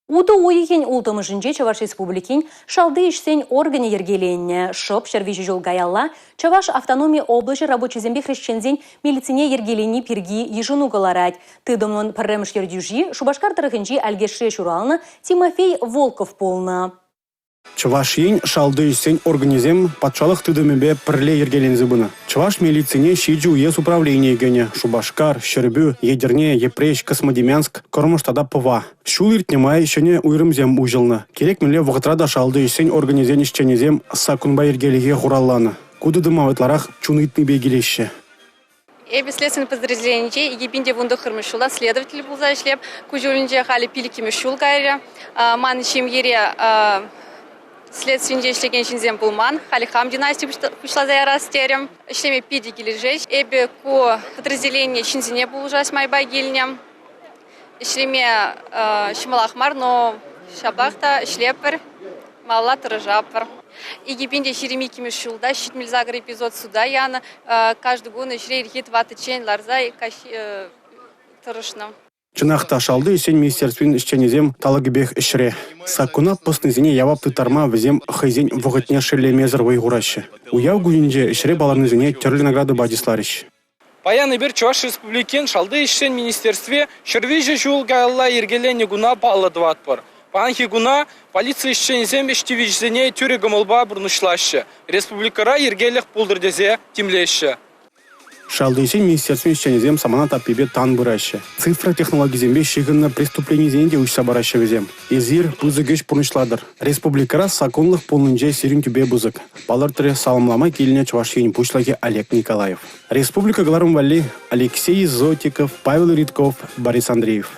Утӑ уйӑхӗн улттӑмӗшӗнче Чӑваш Республикин шалти ӗҫсен органӗ йӗркеленнӗ. Шӑп 103 ҫул каялла Чӑваш автономи облаҫӗ рабочисемпе хресченсен милицине йӗркелени пирки йышӑну кӑларать. Тытӑмӑн пӗрремӗш ертӳҫи Шупашкар тӑрӑхӗнчи Алькешре ҫуралнӑ Тимофей Волков пулнӑ. Чӑваш Ен шалти ӗҫсен органӗсем патшалӑх тытӑмӗпе пӗрле йӗркеленсе пынӑ. Чӑваш милицине ҫичӗ уес управленийӗ кӗнӗ: Шупашкар, Ҫӗрпӳ, Етӗрне, Йӗпреҫ, Космодемьянск, Кӑрмӑш тата Пӑва. Ҫул иртнӗ май ҫӗнӗ уйрӑмсем уҫӑлнӑ. Кирек мӗнле вӑхӑтра та шалти ӗҫсен органӗсен ӗҫченӗсем саккунпа йӗркелӗхе хуралланӑ. Ку тытӑма ытларах чун ыйтнипе килеҫҫӗ. Эпӗ следствен подразделенинче 2019-мӗш ҫулта следователь пулса ӗҫлеп. Ку ҫулӗнче халӗ пилӗккӗмӗш ҫул кайрӗ. Ман ҫемьере следствинче ӗҫлекен ҫынсем пулман. Халӗ хам династи пуҫласа ярас терӗм. Ӗҫлеме питӗ килӗшет. Эпӗ ку подразделение ҫынсене пулӑшас майпа килнӗ. Ӗҫлеме ҫӑмӑлах мар, но ҫапах та ӗҫлетпӗр, малалла тӑрӑшатпӑр. 2022 ҫулта 78 эпизод суда янӑ. Каждый кун ӗҫре ирхи тӑваттӑччен ларса тӑрӑшнӑ. Чӑнах та, шалти ӗҫсен министерствин ӗҫченӗсем талӑкӗпех ӗҫре. Саккуна пӑснисене явап тыттарма вӗсем хӑйсен вӑхӑтне шеллемесӗр вӑй хураҫҫӗ. Уяв кунӗнче ӗҫре палӑрнисене тӗрлӗ наградӑпа чысларӗҫ. Паян эпир Чӑваш Республикин Шалти ӗҫсен министерстви 103 ҫул каялла йӗркеленнӗ куна паллӑ тӑватпӑр. Паянхи куна полици ӗҫченӗсем ӗҫ тивӗҫӗсене тӳрӗ кӑмӑлпа пурнӑҫлаҫҫӗ, республикӑра йӗркелӗх пултӑр тесе тимлеҫҫӗ. Шалти ӗҫсен министерствин ӗҫченӗсем самана таппипе тан пыраҫҫӗ. Цифра технологийӗсемпе ҫыхӑннӑ преступленисене те уҫса параҫҫӗ вӗсем. Эсир пысӑк ӗҫ пурнӑҫлатӑр. Республикӑра саккунлӑх пулнинче сирӗн тӳпе пысӑк, палӑртрӗ саламлама килнӗ Чӑваш Ен Пуҫлӑхӗ Олег Николаев. Республика кӑларӑм валли Алексей Зотиков, Павел Ритков, Борис Андреев.